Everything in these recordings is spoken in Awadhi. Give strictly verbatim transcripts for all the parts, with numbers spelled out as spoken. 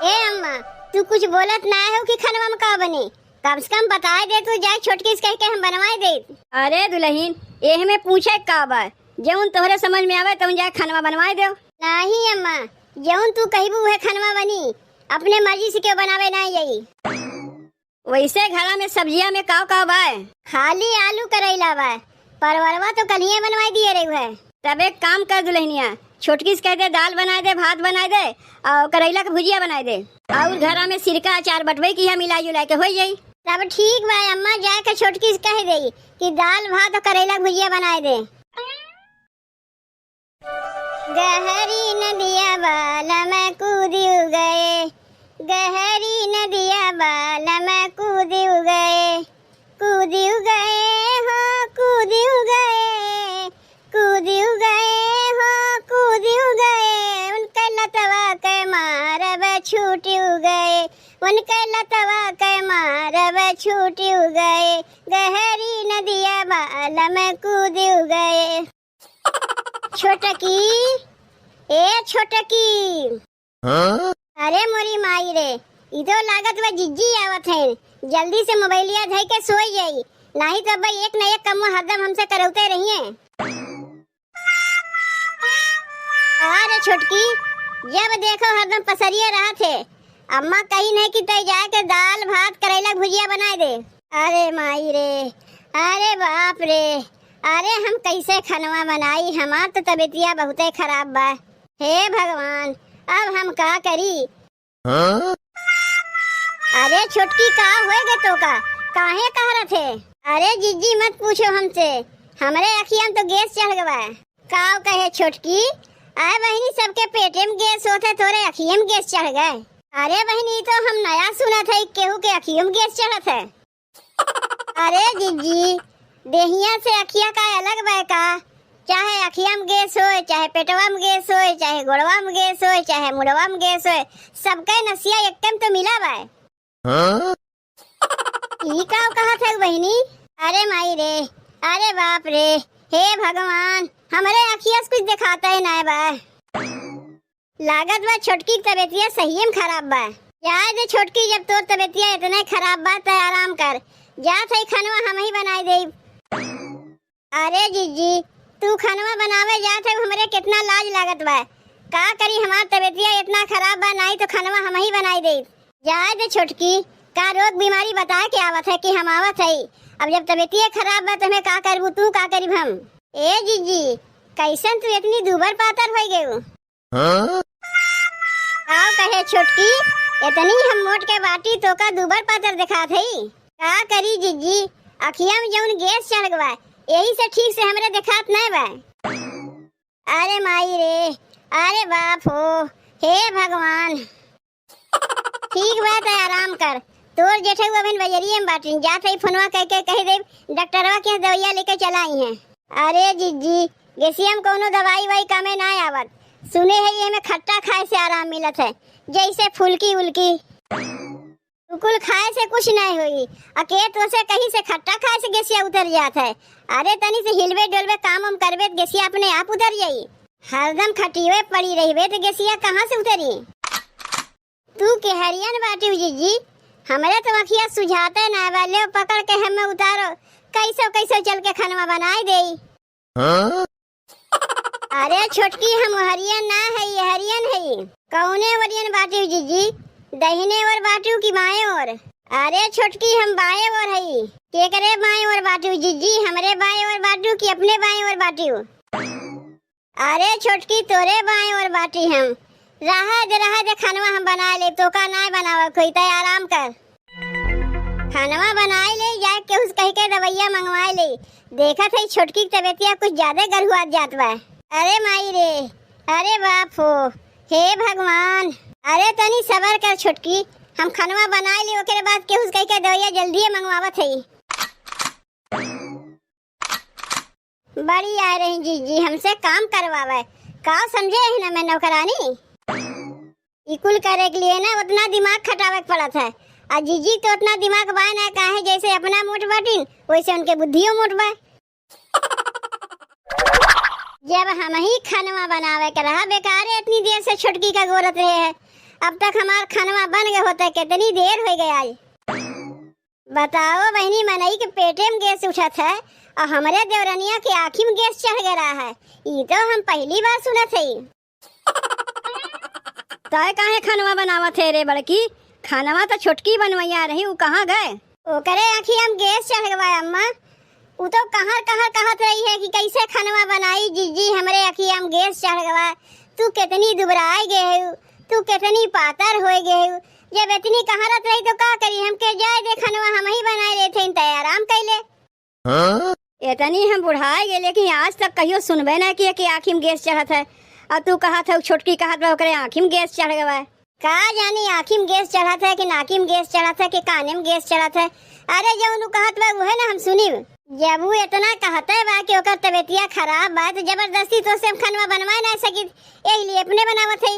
ए अम्मा, तू कुछ बोलत नाहीं हो कि खनवा में का बनी? कम से कम बताए दे तू, जाए छोटकी से कह के हम बनवाए दे। अरे दुलहिन, एह में पूछे का बा? जउन तोहरे समझ में आवे तउन जाए खनवा बनवाए देउ। नाहीं अम्मा, जउन तू कहिबू उहे खनवा बनी, अपने मर्जी से केउ बनावे नाहीं जाई। वइसे घरा में सब्जिया में काव काव बाय? खाली आलू करइला बाय, परवरवा तउ कल्हिये बनवाइ दिहे रहिउ है। तब एक काम कर दुलहिनिया, छोटकी से कहि दे दाल बनाइ दे, भात बनाइ दे अउर करइला क भुजिया बनाइ दे। अउर घरा में सिरका अचार बटवइ किहा, मिलाइ जुलाइ के होइ जाई। तब ठीक बाय अम्मा, जाइ के छोटकी से कहि देई कि दाल भात अउर करइला क भुजिया बनाइ दे। गहरी नदिया बालम कूदिउ गए, गहरी नदिया बालम कूदिउ गए, कूदिउ गए हो, कूदिउ गए, कूदिउ गए हो, कूदिउ गए। उनके लतवा के मारब छूटिउ गए, उनके लतवा के मारब छूटिउ गए, गहरी नदिया बालम कूदिउ गए। छोटकी, ए छोटकी। हाँ? अरे मोरी माई रे, ई तो लागत बा जिज्जी आवत हैं। जल्दी से मोबाइलिया धइ के सोइ जाई, नाहीं तो अब्बा एक न एक कमवा हरदम हमसे करउते रहिहैं। अरे छोटकी, जब देखो हरदम पसरिये रहत है। अम्मा कहिन है कि तइ जाए के दाल भात करइला क भुजिया बनाइ दे। अरे माई रे, अरे बाप रे, अरे हम कइसे खनवा बनाई, हमार तो तबियतिया बहुते खराब बा। हे भगवान, अब हम का करी? हाँ? अरे छोटकी, का होइ गे तोका? काहे कहरत है? अरे जिज्जी मत पूछो हमसे, हमरे अखिया में तो गैस चढ़ गवा। काव कहे छोटकी? आय बहिनी, सबके पेटे में गैस होत है, तोरे अखिये में गैस चढ़ गए। अरे बहिनी, ई तो हम नया सुनत है, केहू के अखिये में गैस चढ़त है। अरे जिज्जी, देहिया से अखिया का अलग बा का? चाहे अखिया में गैस होए, चाहे पेटवा में गैस होए, चाहे गोड़वा में गैस होए, चाहे मुड़वा में गैस होए, सबके नसिया एक्के में तो मिला बा। हाँ? ई का कहत है बहिनी? अरे माई रे, अरे बाप रे, हे भगवान, हमरे अखिया से कुछ देखात ही नाय बा। लागत बा छोटकी के तबियतिया सहिये में खराब बा। जाए दे छोटकी, जब तोर तबियतिया इतने खराब बा त आराम कर। जात हई खनवा हमही बनाई देब। अरे जिज्जी, तू खनवा बनावे जात हऊ, हमरे केतना लाज लागत बा। का करी, हमार तबियतिया इतना खराब बा, नाहीं तो खनवा हमही बनाई देब। जाए दे छोटकी, का रोग बीमारी बताए के आवत है कि हम आवत हई? अब जब तबियतिये खराब बा त हमें का करबू तू, का करीब हम? ए जिज्जी, कइसन तू इतनी दूबर पातर होइ गयू? हाँ? का कहे छोटकी, इतनी हम मोट के बाटी तोका दूबर पातर देखात हई? का करी जिज्जी, अखिया में जउन गैस चढ़ गवा, यही से ठीक से हमरे देखात नाय बा। अरे माई रे, अरे बाप हो, हे भगवान। ठीक बा, त आराम कर। तोर जेठऊ अभिन बजरिये में बाटिन, जात हई फोनवा कइके कहि देब, डॉक्टरवा के यहाँ दवइया लेके चला अइहैं। अरे जिज्जी, गैसिया में कउनो दवाई वाई कामे नाय आवत। सुने हई एमे खट्टा खाए से आराम मिलत है, जइसे फुलकी उलकी। उ कुल खाए से कुछ नाय होई, अ के तोसे कही से खट्टा खाए से गैसिया उतर जात है। अरे तनी से हिलबे डोलबे, काम वाम करबे त गैसिया अपने आप उतर जाई। हरदम खटिये पड़ी रहिबे त गैसिया कहाँ से उतरी? तू केहरियन बाटिउ जिज्जी, हमरे तो अखिया सुझाते नाय बा, लेव पकड़ के हमें उतारो, कइसो कइसो चल के खनवा बनाइ देई। हाँ? अरे छोटकी, हम ओहरियन ना हई, एहरियन हई। कउने ओरियन बाटिउ जिज्जी, दहिने ओर बाटिउ कि बाएं ओर? अरे छोटकी, हम बाएं ओर हई। केकरे बाएं ओर बाटिउ जिज्जी, हमरे बाएं ओर बाटिउ कि अपने बाएं ओर बाटिउ? अरे छोटकी, तोरे बाएं ओर बाटी हम। रहे दे, रहे दे, खनवा हम बनाइ लेब, तोका नाय बनावक होई, तै आराम कर। खनवा बनाइ ले, जाए केहू से कहि के दवइया मंगवाइ ले। देखत हई छोटकी के तबियतिया कुछ ज्यादे गरुआत जात बा। अरे माई रे, अरे बाप हो, हे भगवान। अरे तनी सबर कर छोटकी, हम खनवा बनाइ ले, ओकरे बाद केहू से कहि के दवइया जल्दिये मंगवावत हई। बड़ी आए रही जिज्जी, हमसे काम करवावे। का समझे है ना मैं नौकरानी? ई कुल करे के लिए ना उतना दिमाग खटावे के पड़त है। आ जिज्जी तो उतना दिमाग बाय ना, काहे जैसे अपना मोट बाटिन, वैसे उनके बुद्धियो मोट बा। जब हमही खनवा बनावे के रहा, बेकारे इतनी देर से छोटकी का गोरत रहे है। अब तक हमार खनवा बन गए होते, कितनी देर होइ गए आज। बताओ बहिनी, मनई के पेटे में गैस उठत है और हमरे देवरनिया के आँखी में गैस चढ़ गया है। ई तो हम पहली बार सुनत हई। तय काहे खनवा बनावत है रे बड़की? खनवा तो छोटकी बनवैया रही, उ कहाँ गए? ओकरे आँखिया में गैस चढ़ गवा अम्मा। उ तो कहर कहर कहत रही है कि कैसे खनवा बनाई जिज्जी, हमरे आँखिया में गैस चढ़ गवा। तू कितनी दुबराए गए हो, तू कितनी पातर होए गए हो। जब इतनी कहरत रही तो का करी, हमके जाए दे खनवा, हम ही बनाए लेते हैं, तय आराम कैले। हाँ? इतनी हम बुढ़ाए गए, लेकिन आज तक कहियो सुनबे ना किए कि आँखी में गैस चढ़त है। और तू कहत है, छोटकी कहत बा, ओकरे आँखी में गैस चढ़ गवा है। का जानी आँखी में गैस चढ़त है कि नाकी में गैस चढ़त है कि काने में गैस चढ़त है। अरे जौन उ कहत बा उहे ना हम सुनी। जब उ इतना कहते बा कि ओकर तबीयतिया खराब बा तो जबरदस्ती तो से हम खनवा बनवाए ना सकित, यही लिए अपने बनावत है।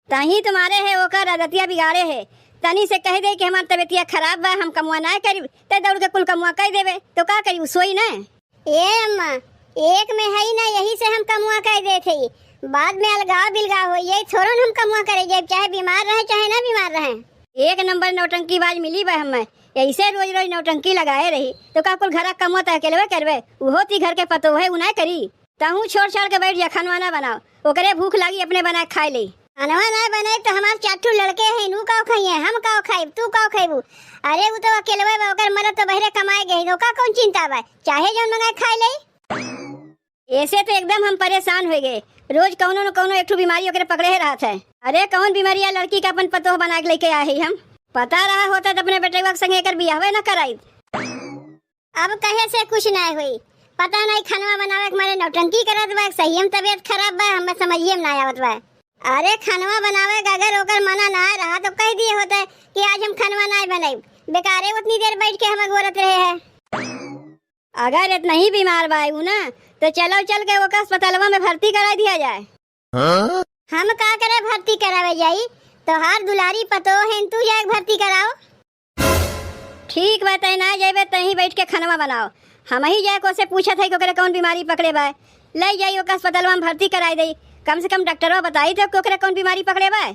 तहीं तुम्हारे है ओकर आदतिया बिगाड़े है। तनी से कह दे कि हमार तबीयतिया खराब बा, हम कमुआ ना करी, ते दौड़ के कुल कमुआ कह देबे तो का करी, उ सोई ना। ए अम्मा, एक में हई ना, यही से हम कमुआ कह देत हई। बाद में अलगाव बिलगाव होई, यही थोड़न हम कमुआ करे जाए, चाहे बीमार रहे, चाहे ना बीमार रहे। एक नंबर नौटंकीबाज मिली बा हमें, ऐसे रोज रोज नौटंकी लगाए रही, तो का कुल घरा कमुआ तय अकेलवे करबे? उहो ती घर के पतोह है, उ ना करी। तहूँ छोड़ छाड़ के बैठ जा, खनवा ना बनाओ, ओकरे भूख लागी, अपने बना के खाए ले। खनवा ना बनाई तो हमार चार ठो लड़के हैं, उ का खाइए, हम का खाइब, तू का खाइबू? अरे उ तो अकेलवे बा, ओकर मरद तो बहरे कमाए गए, ओका कौन चिंता बा, चाहे जौन मंगाए खाए ले। ऐसे तो एकदम हम परेशान हो गए, रोज कौनो न कौनो एक ठो बीमारी ओकरे पकड़े रहत है। अरे कौन बीमारिया लड़की के अपन पतोह बना के लेके आए है हम? पता रहा होता तो अपने बेटवा के संगे एकर बियाहवे न कराई। अब कहे से कुछ नाय होई। पता नाय खनवा बनावे के मारे नौटंकी करत बा, सही में तबीयत खराब बा, हमें समझिए में नाय आवत बा। अरे खनवा बनावे के अगर ओकर मना ना रहा तो कह दिए होते कि आज हम खनवा नाय बनाई, बेकारे उतनी देर बैठ के हमें गोरत रहे है। अगर इतना ही बीमार बा उ ना, तो चलो चल के ओकर अस्पतालवा में भर्ती करा दिया जाए। हाँ? हम का करे भर्ती करावे जाई? तोहार दुलारी पतोह है, तू जाए भर्ती कराओ। ठीक बा, तय ना जाबे, तहीं बैठ के खनवा बनाओ। हम ही जाए को से पूछत है कि ओकरे कौन बीमारी पकड़े बा, ले जाई ओकर अस्पतालवा में भर्ती कराई दई। कम से कम डॉक्टरवा बताई तो कि ओकरे कौन बीमारी पकड़े बा।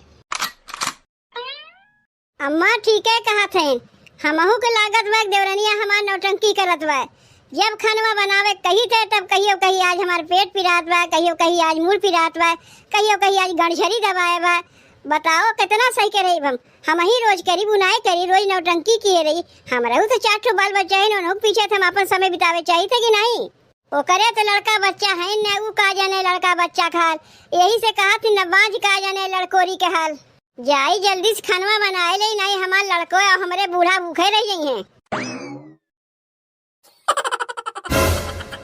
अम्मा ठीके कहत हैं, हमहू के लागत बा कि देवरनिया हमार नौटंकी करत बा। जब खनवा बनावे कही थे तब कहियो कही आज हमार पेट पिरात बा, कहियो कही आज मुड़ पिरात बा, कहियो कही आज गणझरी दबाए बा। बताओ कितना सही के रही हम, हम ही रोज करी बुनाई करी, रोज नौटंकी किए रही। हमरहू तो चार ठो बाल बच्चा है, उनहू के पीछे हम अपन समय बितावे चाहिए थे कि नहीं? ओकरे तो लड़का बच्चा है न, उ का जाने लड़का बच्चा का हाल। यही से कहा थी न बाँझ का जाने लड़कोरी के हाल। जाई जल्दी से खनवा बनाए ले, नहीं हमार लड़को और हमरे बूढ़ा भूखे रह जाई हैं।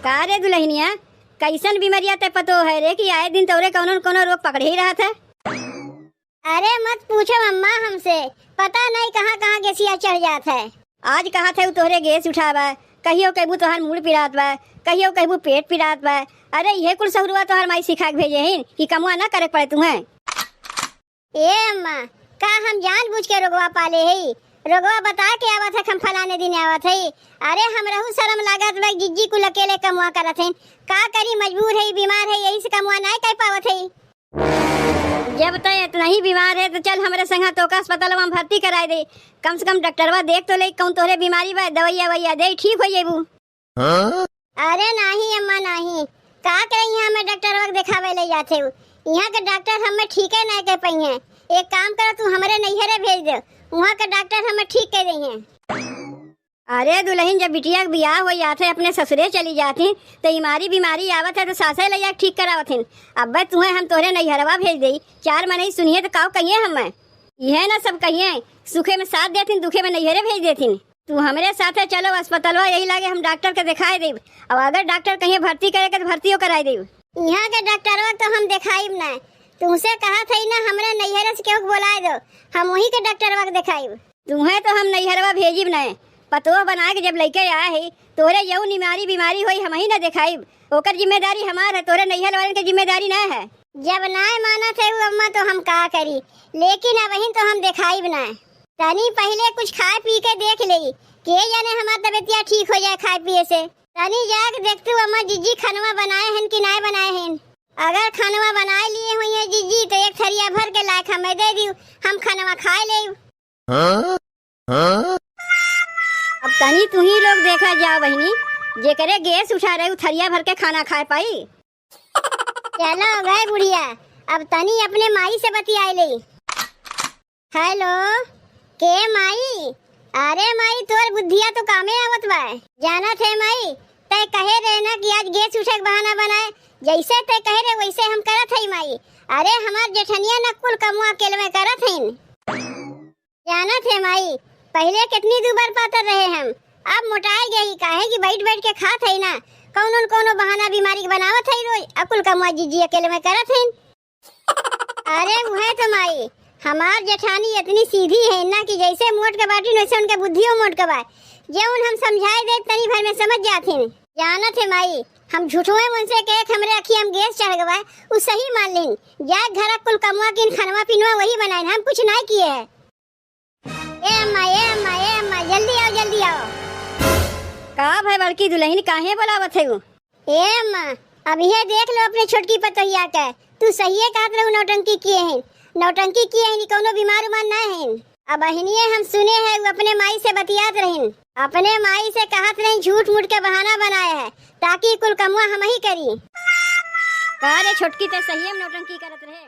का रे दुल्हनिया, कैसन बीमारिया ते पतो है रे कि आए दिन तोरे कौनो न कौनो रोग पकड़े ही रहत है? अरे मत पूछो अम्मा हमसे, पता नहीं कहाँ कहाँ गैसिया चढ़ जात है। आज कहत है उ तोहरे गैस उठावा, कहियो कहबू तोहार मुड़ पिरात बा, कहियो कहबू पेट पिरात बा। अरे इहे कुल सहुरुआ तोहार माई सिखा के भेजे हिन कि कमुआ ना करे पड़े तुम्हें। ए अम्मा, का हम जानबूझ के रोगवा पाले हई? रोगवा बता के आवत है, हम फलाने दिन आवत हई। अरे हमरहू शरम लागत बा, जिज्जी कुल अकेले कमुआ करत हैं। का करी, मजबूर है, बीमार है, यही से कमुआ नाय कर पावत है। जब तय इतना ही बीमार है तो चल हमरे संग तोका अस्पतालवा में भर्ती कराए दे। कम से कम डॉक्टरवा देख तो ले कौन तोहरे बीमारी बा, दवाइया ववाइया दे, ठीक हो जेबू। हाँ? अरे नाही अम्मा नाही, का करे यहाँ में डॉक्टरवा के देखावे ले जाते हो? यहाँ के डॉक्टर हमें ठीके नहीं कर पाई हैं। एक काम करो, तू हमरे नैहरे भेज दे, वहाँ के डॉक्टर हमें ठीक कर दे हैं। अरे दुल्हन, जब बिटिया के बियाह हो जात है, अपने ससुरे चली जाती, तो इमारी बीमारी आवत है तो सासे ले जाके ठीक करावत हिन। अब्बे तुहे हम तोहरे नैहरवा भेज देई, चार मनई सुनिए तो काव कहिए हमें। इहे ना सब कहिए, सुखे में साथ देथिन, दुखे में नैहरे भेज देथिन। तू हमरे साथे चलो अस्पतालवा, यही लागे हम डॉक्टर के देखाए देब। अब अगर डॉक्टर कहिए भर्ती करे के तो भर्तियों कराए देब। यहाँ के डॉक्टरवा तो हम देखाइब ना, तुमसे कहा था ना, हमरे नैहरे से केहू के बोलाए दो, हम वहीं के डॉक्टरवा के देखाइब। तुहे तो हम नैहरवा भेजिब नय। पतोह बना के जब लइके आए है, तोहरे जौन इमारी बीमारी होई, हमही न देखाइब। ओकर जिम्मेदारी हमार है, तोहरे नैहर वालन के जिम्मेदारी न है। जब नाय मानत है उ अम्मा, तो हम का करी, लेकिन अबहिन तो हम देखाइब नय। तनी पहिले कुछ खाए पी के देख लेई, के जाने हमार तबीयतिया ठीक हो जाए खाए पिए से। तनी जाके देखतू अम्मा, जिज्जी खनवा बनाए हन कि नाय बनाए हन। अगर खनवा बनाए लिए हुई है जिज्जी, तो एक थरी थरिया भर के लायक हमें दे दियो, हम खनवा खाए लेब। हाँ? हाँ? अब तनी तुही लोग देखा जाओ बहिनी, जेकरे गैस उठा रहे, उ थरिया भर के खाना खाए पाई? चलो गए बुढ़िया, अब तनी अपने माई से बतियाए ले। हेलो, के माई? अरे माई, तोर बुद्धिया तो कामे आवत बा। जानत है माई, तै कहे रहे ना कि आज गैस उठे के बहाना बनाए, जैसे तै कहे रहे वैसे हम करत हई माई। अरे हमार जेठनिया न कुल कमुआ अकेलवे करत हईन। जानत है माई, पहिले कितनी दुबर पातर रहे हम, अब मोटाए गई, काहे कि बैठ बैठ के खात हई ना, कौनो न कौनो बहाना बीमारी के बनावत हई रोज, अकुल कमुआ जिज्जी अकेलवे करत हईन। अरे उहे तो माई, हमार जेठानी इतनी सीधी है ना कि जैसे मोट के बाटी वैसे उनके बुद्धियो मोट के बा। जौन हम समझाए दे तनी भर में समझ जाथिन। जानत है माई, हम झूठवे उनसे कहे कि हमरे अखिया में गैस चढ़ गवा, उ सही मान लिन। जा घर कुल कमुआ किन खनवा पिनवा वही बनाइन, हम कुछ नाई किए है। ए अम्मा, ए अम्मा, ए अम्मा, जल्दी आओ, जल्दी आओ। का भाई बड़की दुल्हन काहे बोलावत है? ए अम्मा, अब ये देख लो अपने छोटकी पतोहिया के, तू सहिए कहत रहू नौटंकी किए हैं, नौटंकी किए हैं, कौनो बीमार उमार ना हैं। अब अहिनिये हम सुने हैं वो अपने माई से बतियात रहिन, अपने माई से कहत रहिन झूठ मूठ के बहाना बनाए है ताकि कुल कमुआ हम ही करी। का रे छोटकी, ते सहिए में नौटंकी करत रहे?